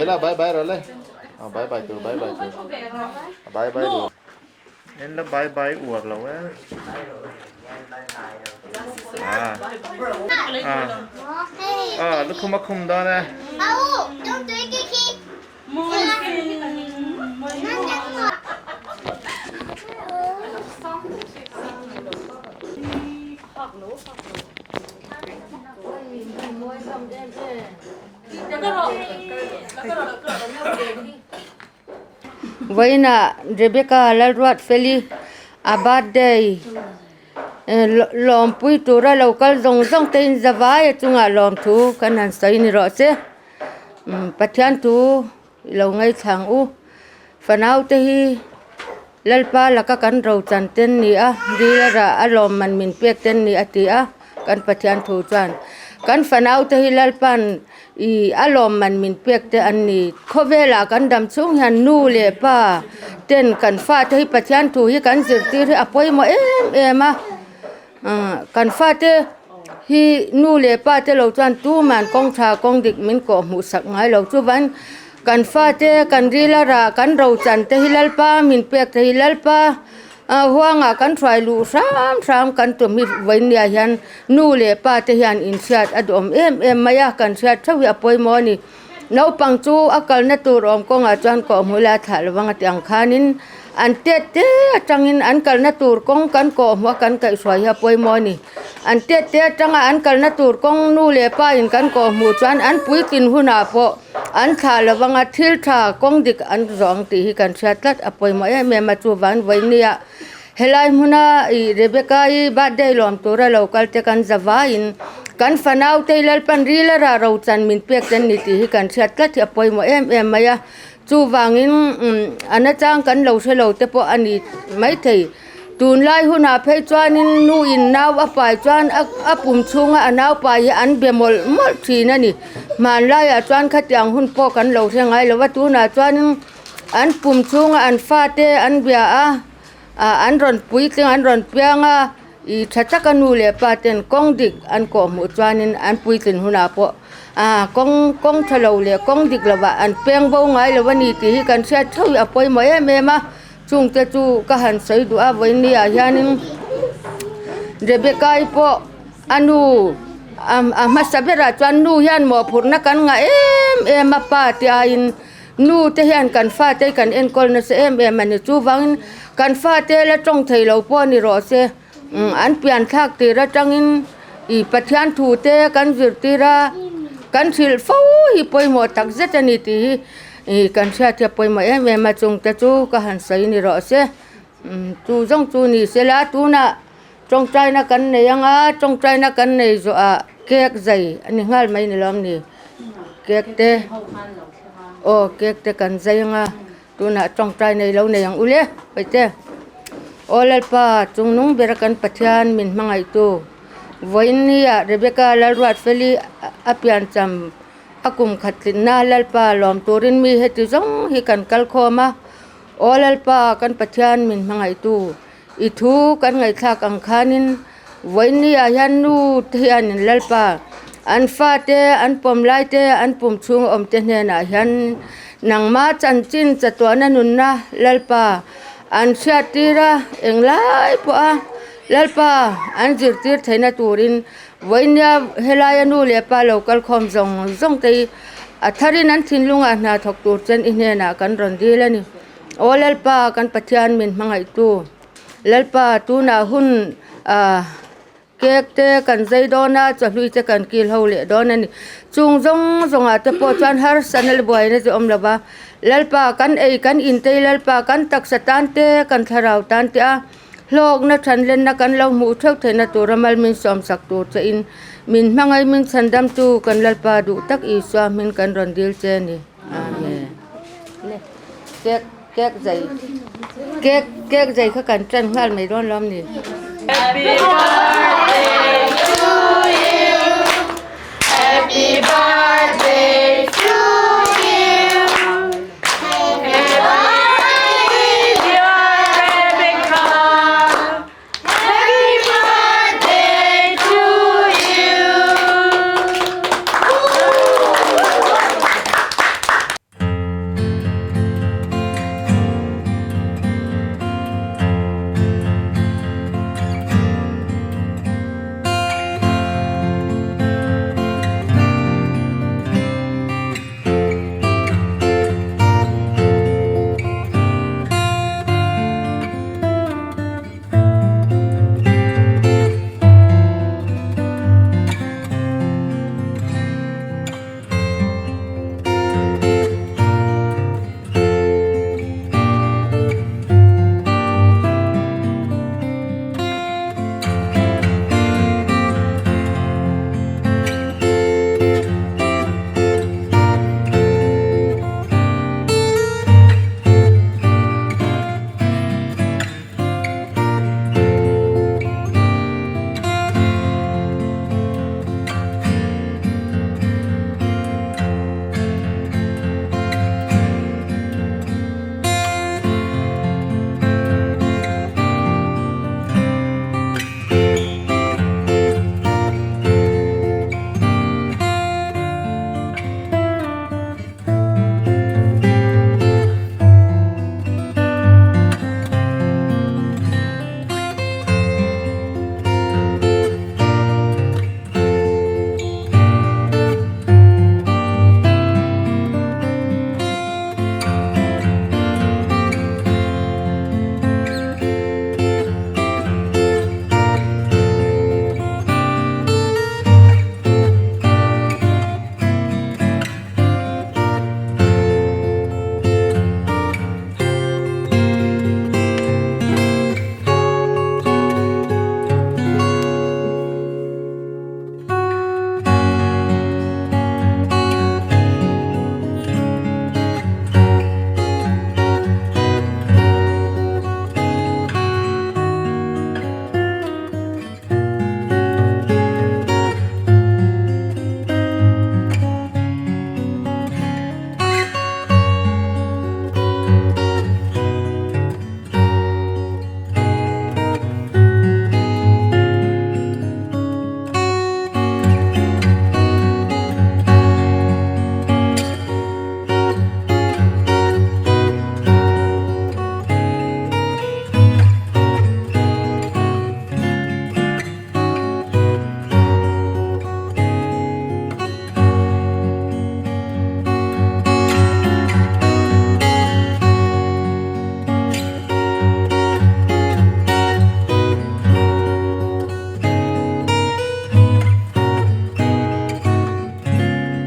la bye bye rawh le ah bye bye tur bye bye tur bye bye tur en la bye bye uar lo e ah ah ah lukhum a khum dawn e. Vawiinah Rebecca Lalruatfeli a birthday lawmpui tura lo kal zawng zawng te in zavai a chungah lawmthu kan han sawi ni rawh se Pathian thu i lo ngaithla ang u fanau te hi Lalpa laka kan ro chan ten ni a dil a rah a lawmman min pek ten ni a ti a kan Pathian thu chuan kan fanau te hi Lalpa'n ih a lawmman min pek te an ni khawvelah kan dam chhung hian nu leh pa ten kan fate hi Pathian thu hi kan zirtir hi a pawimawh em em a kan fate hi nu leh pa te lo chuan tuman kawng tha kawng dik min kawh hmuh sak ngai lo chuvan kan fate kan ril a rah kan ro chan te hi Lalpa min pek te hi Lalpa huangah kan hruai luh hram hram kan tum hi vawinia hian nu leh pa te hian inhriat a duhawm em em mai a kan hriat theuh hi a pawimawh a ni naupang chu a kalna tur awm kawngah chuan kawhhmuh ila a thlah lovang a tih ang khanin an tet te atangin an kalna tur kawng kan kawhhmuh a kan kaihhruai hi a pawimawh a ni an tet te atanga an kalna tur kawng nu leh pa in kan kawhhmuh chuan an puitlin hunah pawh an thlah lovang a thil tha kawng dik an zawh ang tih hi kan hriat tlat a pawimawh em em a chuvang vawinia helai hmuna ih Rebecca i birthday lawm tura lo kal te kan za vaiin kan fanau te hi Lalpan ril a rah ro chan min pek te an ni tih hi kan hriat tlat hi a pawimawh em em mai a chuvangin a nachang kan lo hre lo te pawh a ni maithei. Tunlai hunah phei chuanin nu in nau a pai chuan a pum chhunga a nau pai hi an be mawlh mawlh thin a ni. Hmanlaiah chuan khatiang hun pawh kan lo hre ngai lo va, tunah chuanin an pum chhunga an fate an bia a, an rawn puitling an rawn piang a, ih tha taka nu leh pa ten kawng dik an kawh hmuh chuanin an puitlin hunah pawh kawng kawng tha lo leh kawng dik lovah an peng bo ngai lo a ni tih hi kan hriat theuh hi a pawimawh em em a. Chungte chu ka han sawi duh a vawiin ah hianin Rebecca-i pawh a nu a hmasa berah chuan nu hian mawhphurhna kan ngah em em a pa te aiin nu te hian kan fate hi kan enkawl nasa em em a ni chuvangin kan fate la tawng thei lo pawh ni rawh se an pian thlak tir atangin ih Pathian thu te kan zirtir a kan hrilh fo hi pawimawh tak zet a ni tih hi. Ih kan hriat hi a pawimawh em em a chung te chu ka han sawi ni rawh se chu zawng chu ni se la tunah tawngtaina kan nei ang a tawngtaina kan nei zawh ah cake zai a ni nghal mai ni lawm ni cake te aw cake te kan zai ang a tunah tawngtai nei lo nei ang ule paite aw Lalpa chung nung bera kan Pathian min hmangaihtu vawiin nia Rebecca Lalruatfeli a piancham. A kum khat tlinna Lalpa lawm turin mi heti zawng hi kan kal khawm a, Aw Lalpa kan Pathian min hmangaihtu, i thu kan ngaihthlak ang khanin vawiin ah hian nu te hianin Lalpa an fate an pawm lai te an pum chhung awm te hnenah hian nangma chanchin chatuahna nunna Lalpa an hriattir a, englai pawha Lalpa an zirtir theihna turin Vawinia helaia nu leh pa lo kal khawm zawng zawng te hi a tharin an thinlungah hna thawk tur chuan i hnenah kan rawn dil a ni. Aw Lalpa kan Pathian min hmangaihtu Lalpa tunah hun ah cake te kan zai dawn a chawhlui te kan kil ho leh dawn a ni. Chung zawng zawngah te pawh chuan harsatna leh buaina chu a awm lo va, Lalpa kan ei kan intei Lalpa kan taksa tan te kan thlarau tan te a. Hlawkna thanlenna kan lo hmuh theuh theihna tura mal min sawmsak tur che in min hmangaih min chhandamtu kan Lalpa duh tak Isua hming kan rawn dil che a ni. Amen. Le cake cake zai cake cake zai kha kan tan nghal mai dawn lawm ni. Happy birthday.